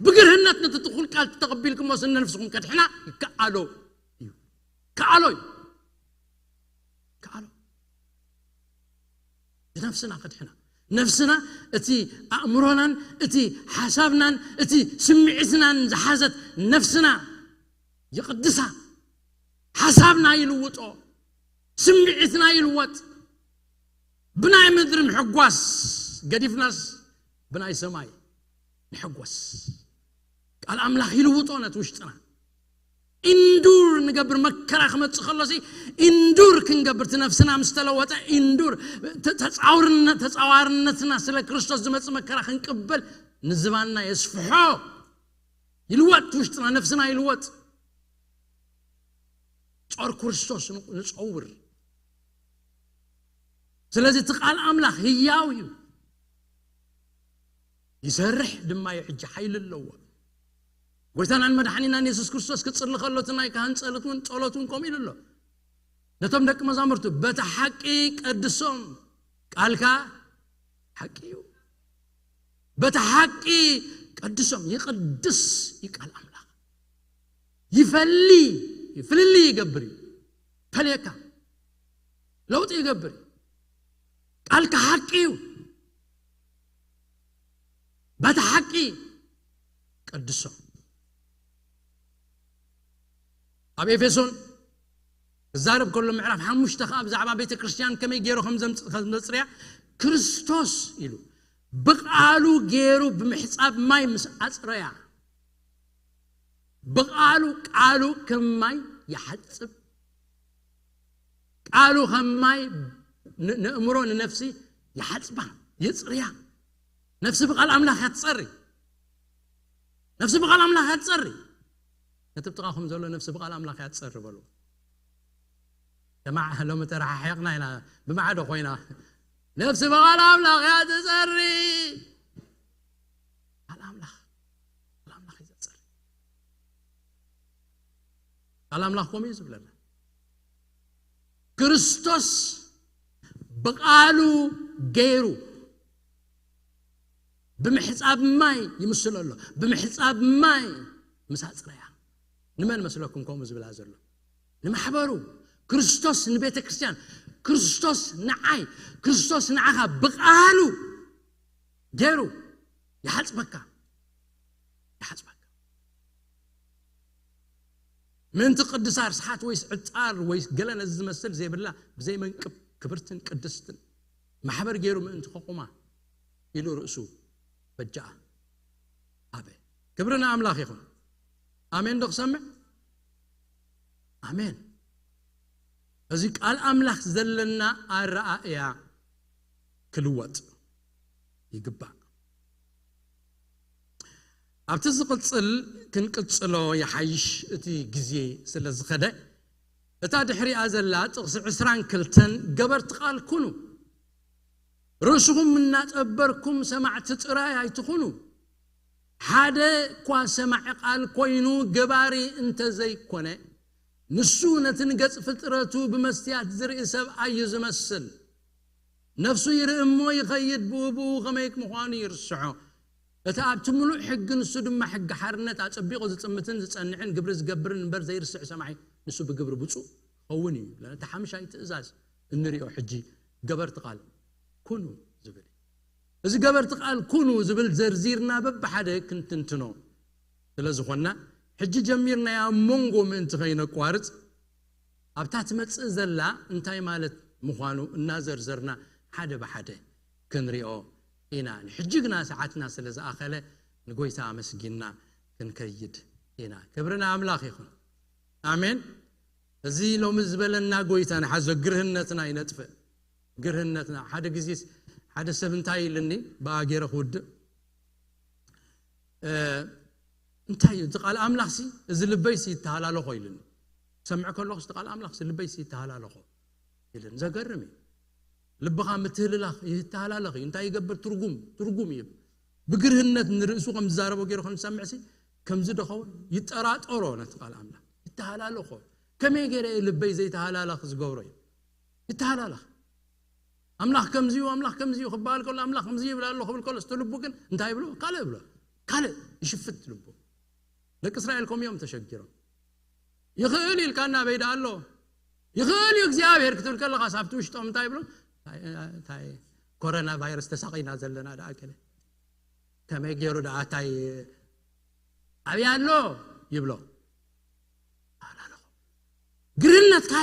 ብግርህነት ነቲ ትኹል ቃል ተቐቢልኩሞ ስነ ነፍስኹም ከድሕና ይከኣሎ እዩ። ከኣሎ እዩ። ከኣሎ። ብነፍስና ከድሕና። ነፍስና፣ እቲ ኣእምሮናን፣ እቲ ሓሳብናን፣ እቲ ስምዒትናን ዝሓዘት ነፍስና ይቕድሳ። ሓሳብና ይልውጦ። ስምዒትና ይልወጥ። ብናይ ምድሪ ምሕጓስ ገዲፍናስ ብናይ ሰማይ ንሕጎስ። ቃል ኣምላኽ ይልውጦ ነቲ ውሽጥና። ኢንዱር ንገብር፣ መከራ ክመጽእ ከሎሲ ኢንዱር ክንገብር፣ እቲ ነፍስና ምስ ተለወጠ ኢንዱር ተ-፣ ተጻውርነ-፣ ተጻዋርነትና ስለ ክርስቶስ ዝመጽእ መከራ ክንቅበል ንዝባንና የስፍሖ። ይልወጥ ውሽጥና፣ ነፍስና ይልወጥ። ጾር ክርስቶስ ን-፣ ንጸውር። ስለዚ እቲ ቃል ኣምላኽ ህያው እዩ፣ ይሰርሕ ድማ እዩ፣ ሕጂ ሓይሊ ኣለዎ። ጎይታናን መድሓኒናን የሱስ ክርስቶስ ክጽሊ ከሎ እቲ ናይ ካህን ጸሎት እውን፣ ጸሎት እውን ከምኡ ኢሉ ኣሎ። ነቶም ደቂ መዛሙርቱ፣ "በቲ ሓቂ ቀድሶም፣ ቃልካ ሓቂ እዩ። በቲ ሓቂ ቀድሶም"፣ ይቕድስ እዩ ቃል ኣምላኽ። ይፈሊ፣ ፍልልይ ይገብር እዩ። ፈልየካ ለውጢ ይገብር እዩ። ቃልካ ሓቂ እዩ። በቲ ሓቂ ቀድሶም። ኣብ ኤፌሶን ክዛረብ ከሎ ምዕራፍ ሓሙሽተ ከኣ ብዛዕባ ቤተ ክርስቲያን ከመይ ገይሩ ከም ዘምጽ-፣ ከም ዘጽርያ ክርስቶስ ኢሉ ብቃሉ ገይሩ ብምሕጻብ ማይ ምስ ኣጽረያ፣ ብቃሉ፣ ቃሉ ከም ማይ ይሓጽብ። ቃሉ ከም ማይ ን-፣ ንእምሮ ንነፍሲ ይሓጽባ፣ የጽርያ። ነፍሲ ብቃል ኣምላኽ እያ ትጸሪ። ነፍሲ ብቃል ኣምላኽ እያ ትጸሪ። ነቲ ብጥቓኹም ዘሎ ነፍሲ ብቃል ኣምላኽ እያ ትጸሪ በሉ። ደማዕ ሎሚ ተረሓሒቕና ኢና፣ ብማዕዶ ኮይና። ነፍሲ ብቃል ኣምላኽ እያ ትጸሪ። ቃል ኣምላኽ፣ ቃል ኣምላኽ እዩ ዘጸሪ። ቃል ኣምላኽ ከምኡ እዩ ዝብለና። ክርስቶስ ብቃሉ ገይሩ ብምሕጻብ ማይ ይምስሎ ኣሎ። ብምሕጻብ ማይ ምስ ኣጽረያ። ንመን መስለኩም ከምኡ ዝብላ ዘሎ? ንማሕበሩ። ክርስቶስ ንቤተ ክርስቲያን፣ ክርስቶስ ንዓይ፣ ክርስቶስ ንዓኻ ብቃሉ ገይሩ ይሓጽበካ፣ ይሓጽበካ። ምእንቲ ቅድሳ ርስሓት ወይስ ዕጻር ወይስ ገለ ነዚ ዝመስል ዘይብላ፣ ብዘይ መንቅብ ክብርትን ቅድስትን ማሕበር ገይሩ ምእንቲ ከቑማ ኢሉ ርእሱ በጃኣ ሃበ። ክብሪ ንኣምላኽ ይኹን። ኣሜን ዶ ክሰምዕ? ኣሜን። እዚ ቃል ኣምላኽ ዘለና ኣረኣእያ ክልወጥ ይግባእ። ኣብቲ ዝቕጽል ክንቅጽሎ ይሓይሽ፣ እቲ ግዜ ስለ ዝኸደ። እታ ድሕሪኣ ዘላ ጥቕሲ ዕስራን ክልተን ገበርቲ ቃል ኩኑ። ርእስኹም እናጠበርኩም ሰማዕቲ ጥራይ ኣይትኹኑ። ሓደ እኳ ሰማዒ ቃል ኮይኑ ገባሪ እንተ ዘይኮነ፣ ንሱ ነቲ ንገጽ ፍጥረቱ ብመስትያት ዝርኢ ሰብ ኣዩ ዝመስል። ነፍሱ ይርኢ እሞ ይኸይድ፣ ብኡ ብኡ ኸመይ ምዃኑ ይርስዖ። እቲ ኣብቲ ምሉእ ሕጊ፣ ንሱ ድማ ሕጊ ሓርነት፣ ኣጸቢቑ ዝጽምትን ዝጸንዕን፣ ግብሪ ዝገብርን እምበር ዘይርስዕ ሰማዒ፣ ንሱ ብግብሪ ብፁዕ ክኸውን እዩ። እቲ ሓምሻይ ትእዛዝ እንሪኦ ሕጂ ገበርቲ ቃል ኩኑ ዝብል እዩ። እዚ ገበርቲ ቃል ኩኑ ዝብል ዘርዚርና በብሓደ ክንትንትኖ ስለ ዝኾንና፣ ሕጂ ጀሚርናያ ኣብ መንጎ ምእንቲ ከይነቋርጽ፣ ኣብታ ትመጽእ ዘላ እንታይ ማለት ምዃኑ እናዘርዘርና ሓደ ብሓደ ክንሪኦ ኢና። ንሕጂ ግና ሰዓትና ስለ ዝኣኸለ ንጎይታ ኣመስጊንና ክንከይድ ኢና። ክብሪ ንኣምላኽ ይኹን። ኣሜን። እዚ ሎሚ ዝበለና ጎይታ ንሓዞ፣ ግርህነትና ይነጥፍእ። ግርህነትና፣ ሓደ ግዜ ሓደ ሰብ እንታይ ኢልኒ፣ ብኣ ገይረ ክውድእ፣ እ፣ እንታይ እዩ እቲ ቃል ኣምላኽሲ፣ እዚ ልበይሲ ይተሃላለኾ ኢልኒ። ሰምዕ ከለኹስ እቲ ቃል ኣምላኽሲ ልበይሲ ይተሃላለኾ ኢልኒ። ዘገርም እዩ። ልብኻ ምትህልላኽ ይተሃላለኽ እዩ። እንታይ ይገብር? ትርጉም፣ ትርጉም እዩ። ብግርህነት ንርእሱ ከም ዝዛረቦ ገይሩ ከም ዝሰምዕሲ፣ ከምዚ ዶ ኸውን? ይጠራጠሮ ነቲ ቃል ኣምላኽ። ይተሃላለኾ። ከመይ ገይረ እየ ልበይ ዘይተሃላለኽ ዝገብሮ እዩ? ይተሃላለኽ። ኣምላኽ ከምዚ እዩ፣ ኣምላኽ ከምዚ እዩ ክበሃል ከሎ፣ ኣምላኽ ከምዚ ይብል ኣሎ ክብል ከሎ፣ እቲ ልቡ ግን እንታይ ይብሎ? ካልእ ይብሎ። ካልእ ይሽፍት ልቡ። ደቂ እስራኤል ከምኡ እዮም ተሸጊሮም። ይኽእል ኢልካ እናበይ ደኣ ኣሎ? ይኽእል እዩ እግዚኣብሔር ክትብል ከለኻስ፣ ኣብቲ ውሽጦም እንታይ ይብሎ? እንታይ፣ እንታይ ኮሮና ቫይረስ ተሳቒና ዘለና ደኣ ገለ። ከመይ ገይሩ ደኣ እንታይ ኣብይ ኣሎ ይብሎ። ግርህነትካ፣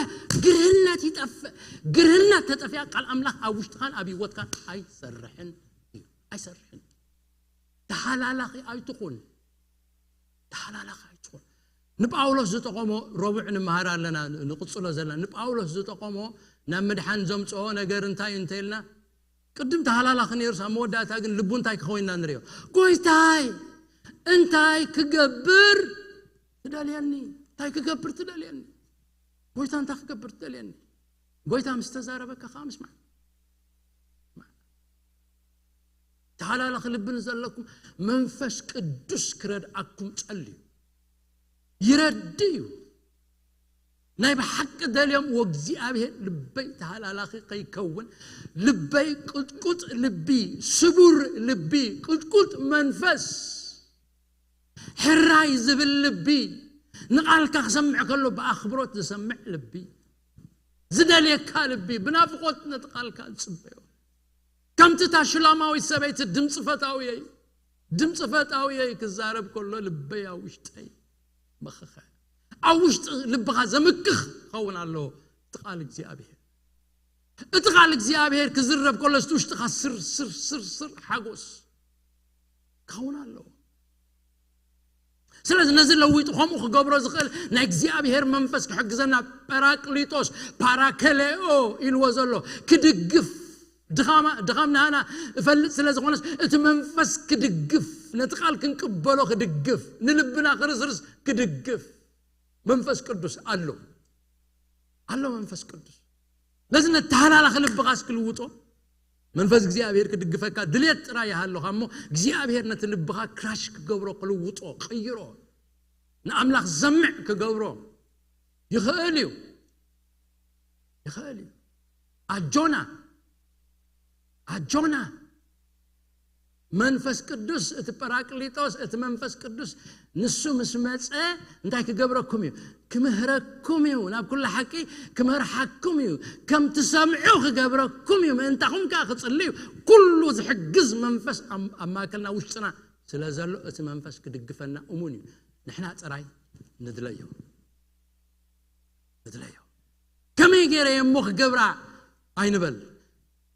ግርህነት ይጠፍእ። ግርህነት ተጠፊኣ ቃል ኣምላኽ ኣብ ውሽጥኻን ኣብ ህይወትካን ኣይሰርሕን እዩ። ኣይሰርሕን። ተሃላላኺ ኣይትኹን። ተሃላላኺ ኣይትኹን። ንጳውሎስ ዝጠቐሞ ረቡዕ ንምሃር ኣለና፣ ንቕጽሎ ዘለና። ንጳውሎስ ዝጠቐሞ ናብ ምድሓን ዘምጽኦ ነገር እንታይ እዩ እንተኢልና፣ ቅድም ተሃላላኺ ነይሩስ ኣብ መወዳእታ ግን ልቡ እንታይ ክኸውን ኢና ንሪኦ። ጎይታይ፣ እንታይ ክገብር ትደልየኒ? እንታይ ክገብር ትደልየኒ? ጎይታ፣ እንታይ ክገብር ትደልየኒ? ጎይታ ምስ ተዛረበካ ከዓ ምስማዕ። ተሃላላኺ ልቢ ንዘለኩም መንፈስ ቅዱስ ክረድኣኩም ጸልዩ። ይረዲ እዩ። ናይ ብሓቂ ደልዮም፣ "ወእግዚኣብሔር፣ ልበይ ተሃላላኺ ከይከውን፣ ልበይ ቅጥቁጥ ልቢ፣ ስቡር ልቢ፣ ቅጥቁጥ መንፈስ፣ ሕራይ ዝብል ልቢ፣ ንቓልካ ክሰምዕ ከሎ ብኣኽብሮት ዝሰምዕ ልቢ፣ ዝደልየካ ልቢ፣ ብናፍቖት ነቲ ቃልካ ዝጽበዮ። ከምቲ እታ ሹላማዊት ሰበይቲ ድምፂ ፈታውየይ፣ ድምፂ ፈጣውየይ ክዛረብ ከሎ ልበይ ኣብ ውሽጠይ መኸኸ። ኣብ ውሽጢ ልብኻ ዘምክኽ ክኸውን ኣለዎ እቲ ቃል እግዚኣብሔር። እቲ ቃል እግዚኣብሔር ክዝረብ ከሎ እቲ ውሽጥኻ ስር ስር ስር ስር ሓጎስ ክኸውን ኣለዎ። ስለዚ ነዚ ለዊጡ ከምኡ ክገብሮ ዝኽእል ናይ እግዚኣብሔር መንፈስ ክሕግዘና፣ ጳራቅሊጦስ፣ ፓራከሌኦ ኢልዎ ዘሎ፣ ክድግፍ፣ ድኻማ- ድኻም ናህና እፈልጥ ስለ ዝኾነስ እቲ መንፈስ ክድግፍ፣ ነቲ ቃል ክንቅበሎ ክድግፍ፣ ንልብና ክርስርስ ክድግፍ መንፈስ ቅዱስ ኣሎ። ኣሎ መንፈስ ቅዱስ። ነዚ ነተሃላላኺ ልብኻስ ክልውጦ መንፈስ እግዚኣብሔር ክድግፈካ ድሌት ጥራይ ይሃለኻ እሞ እግዚኣብሔር ነቲ ልብኻ ክራሽ ክገብሮ፣ ክልውጦ፣ ክቕይሮ፣ ንኣምላኽ ዘምዕ ክገብሮ ይኽእል እዩ። ይኽእል እዩ። ኣጆና፣ ኣጆና። መንፈስ ቅዱስ፣ እቲ ጳራቅሊጦስ፣ እቲ መንፈስ ቅዱስ ንሱ ምስ መጸ እንታይ ክገብረኩም እዩ? ክምህረኩም እዩ። ናብ ኩሉ ሓቂ ክመርሓኩም እዩ። ከም ትሰምዑ ክገብረኩም እዩ። ምእንታኹም ከኣ ክጽሊ እዩ። ኩሉ ዝሕግዝ መንፈስ ኣብ ኣብ ማእከልና ውሽጥና ስለ ዘሎ እቲ መንፈስ ክድግፈና እሙን እዩ። ንሕና ጥራይ ንድለዮ። ንድለዮ። ከመይ ገይረ እየ እሞ ክገብራ ኣይንበል።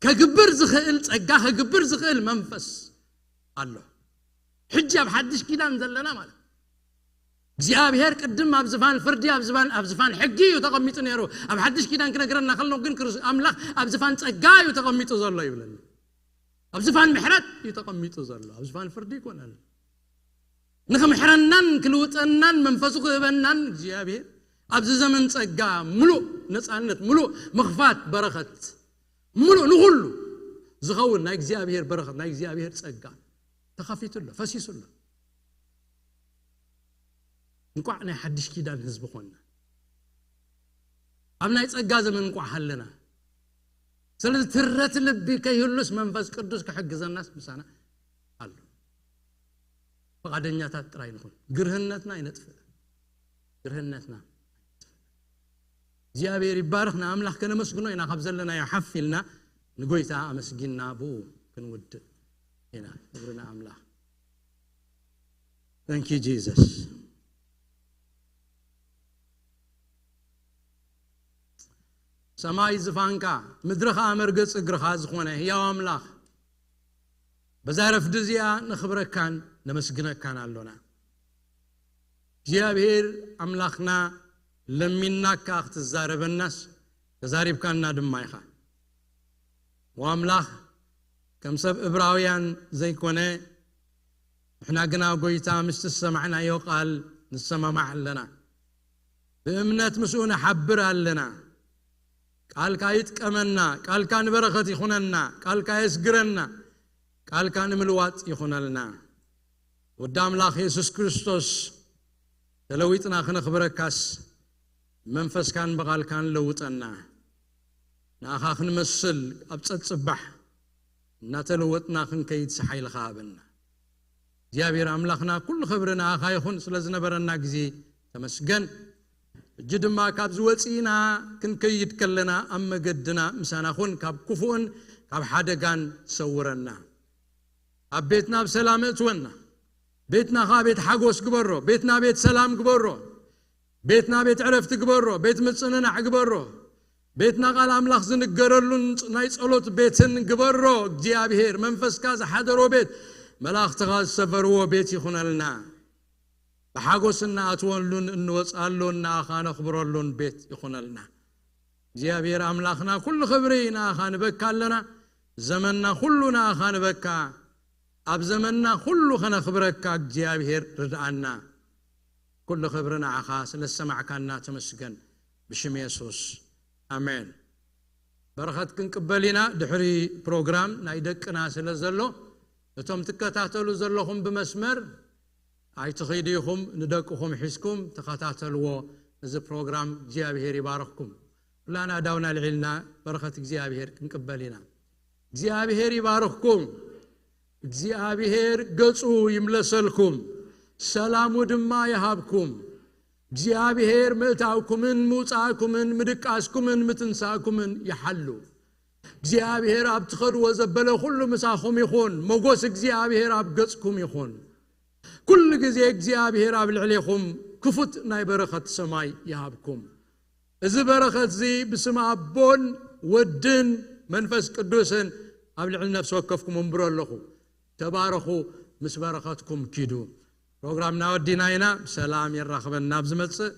ከግብር ዝኽእል ጸጋ፣ ከግብር ዝኽእል መንፈስ ኣሎ። ሕጂ ኣብ ሓድሽ ኪዳን ዘለና ማለት እግዚኣብሔር ቅድም ኣብ ዝፋን ፍርዲ፣ ኣብ ዝፋን ኣብ ዝፋን ሕጊ እዩ ተቐሚጡ ነይሩ። ኣብ ሓድሽ ኪዳን ክነግረና ከሎ ግን ክርስ- ኣምላኽ ኣብ ዝፋን ጸጋ እዩ ተቐሚጡ ዘሎ ይብለና። ኣብ ዝፋን ምሕረት እዩ ተቐሚጡ ዘሎ፣ ኣብ ዝፋን ፍርዲ ይኮነን። ንኽምሕረናን ክልውጠናን መንፈሱ ክህበናን እግዚኣብሔር ኣብዚ ዘመን ጸጋ፣ ምሉእ ነጻነት፣ ምሉእ ምኽፋት በረኸት፣ ምሉእ ንኹሉ ዝኸውን ናይ እግዚኣብሔር በረኸት፣ ናይ እግዚኣብሔር ጸጋ ተኸፊቱ ኣሎ፣ ፈሲሱ ኣሎ። እንቋዕ ናይ ሓድሽ ኪዳን ህዝቢ ኾንና። ኣብ ናይ ጸጋ ዘመን እንቋዕ ሃለና። ስለዚ ትረት ልቢ ከይህሉስ መንፈስ ቅዱስ ክሕግዘናስ ምሳና ኣሎ። ፈቓደኛታት ጥራይ ንኹን። ግርህነትና ይነጥፍእ። ግርህነትና እግዚኣብሔር ይባረኽ። ንኣምላኽ ከነመስግኖ ኢና። ካብ ዘለናዮ ሓፍ ኢልና ንጎይታ ኣመስጊንና ብኡ ክንውድእ ኢና። ክብሪ ንኣምላኽ። Thank you, Jesus. ሰማይ ዝፋንካ፣ ምድሪ ኸኣ መርገጽ እግርኻ ዝኾነ ህያው ኣምላኽ፣ በዛ ረፍዲ እዚኣ ነኽብረካን ነመስግነካን ኣሎና። እግዚኣብሔር ኣምላኽና፣ ለሚንናካ ክትዛረበናስ ተዛሪብካና ድማ ኢኻ። ወኣምላኽ፣ ከም ሰብ እብራውያን ዘይኮነ፣ ንሕና ግና ጎይታ ምስቲ ዝሰማዕናዮ ቃል ንሰማማዕ ኣለና። ብእምነት ምስኡ ንሓብር ኣለና። ቃልካ ይጥቀመና፣ ቃልካ ንበረኸት ይኹነና፣ ቃልካ የስግረና፣ ቃልካ ንምልዋጥ ይኹነልና። ወዲ ኣምላኽ የሱስ ክርስቶስ፣ ተለዊጥና ክነኽብረካስ ብመንፈስካን ብቓልካን ለውጠና። ንኣኻ ክንመስል ኣብ ጸጽባሕ እናተለወጥና ክንከይድ ሓይልኻ ሃበና። እግዚኣብሔር ኣምላኽና፣ ኩሉ ክብሪ ንኣኻ ይኹን። ስለ ዝነበረና ግዜ ተመስገን። ሕጂ ድማ ካብዚ ወጺእና ክንከይድ ከለና ኣብ መገድና ምሳና ኩን፣ ካብ ክፉእን ካብ ሓደጋን ሰውረና። ኣብ ቤትና ብሰላም እእትወና። ቤትና ኸኣ ቤት ሓጎስ ግበሮ። ቤትና ቤት ሰላም ግበሮ። ቤትና ቤት ዕረፍቲ ግበሮ። ቤት ምጽንናዕ ግበሮ። ቤትና ቃል ኣምላኽ ዝንገረሉን ናይ ጸሎት ቤትን ግበሮ። እግዚኣብሔር መንፈስካ ዝሓደሮ ቤት፣ መላእኽትኻ ዝሰፈርዎ ቤት ይኹነልና። ብሓጎስ እንኣትወሉን እንወጽኣሉን ንኣኻ ነኽብረሉን ቤት ይኹነልና። እግዚኣብሔር ኣምላኽና፣ ኩሉ ክብሪ ንኣኻ ንበካ ኣለና። ዘመንና ኩሉ ንኣኻ ንበካ። ኣብ ዘመንና ኩሉ ከነኽብረካ እግዚኣብሔር ርድኣና። ኩሉ ክብሪ ንዓኻ ስለ ዝሰማዕካና ተመስገን። ብሽም የሱስ፣ ኣሜን። በረኸት ክንቅበል ኢና። ድሕሪ ፕሮግራም ናይ ደቅና ስለ ዘሎ፣ እቶም ትከታተሉ ዘለኹም ብመስመር ኣይትኺዱ ኢኹም፣ ንደቅኹም ሒዝኩም ተኸታተልዎ። እዚ ፕሮግራም እግዚኣብሔር ይባርኽኩም። ኩላና ኣእዳውና ኣልዒልና በረኸት እግዚኣብሔር ክንቅበል ኢና። እግዚኣብሔር ይባርኽኩም። እግዚኣብሔር ገጹ ይምለሰልኩም፣ ሰላሙ ድማ ይሃብኩም። እግዚኣብሔር ምእታውኩምን ምውጻእኩምን ምድቃስኩምን ምትንሳእኩምን ይሓሉ። እግዚኣብሔር ኣብ ትኸድዎ ዘበለ ኩሉ ምሳኹም ይኹን። ሞጎስ እግዚኣብሔር ኣብ ገጽኩም ይኹን። ኩሉ ግዜ እግዚኣብሔር ኣብ ልዕሌኹም ክፉት ናይ በረኸት ሰማይ ይሃብኩም። እዚ በረኸት እዚ ብስም ኣቦን ወድን መንፈስ ቅዱስን ኣብ ልዕሊ ነፍሲ ወከፍኩም እምብሮ ኣለኹ። ተባረኹ፣ ምስ በረኸትኩም ኪዱ። ፕሮግራምና ወዲና ኢና። ብሰላም የራኽበና ኣብ ዝመጽእ።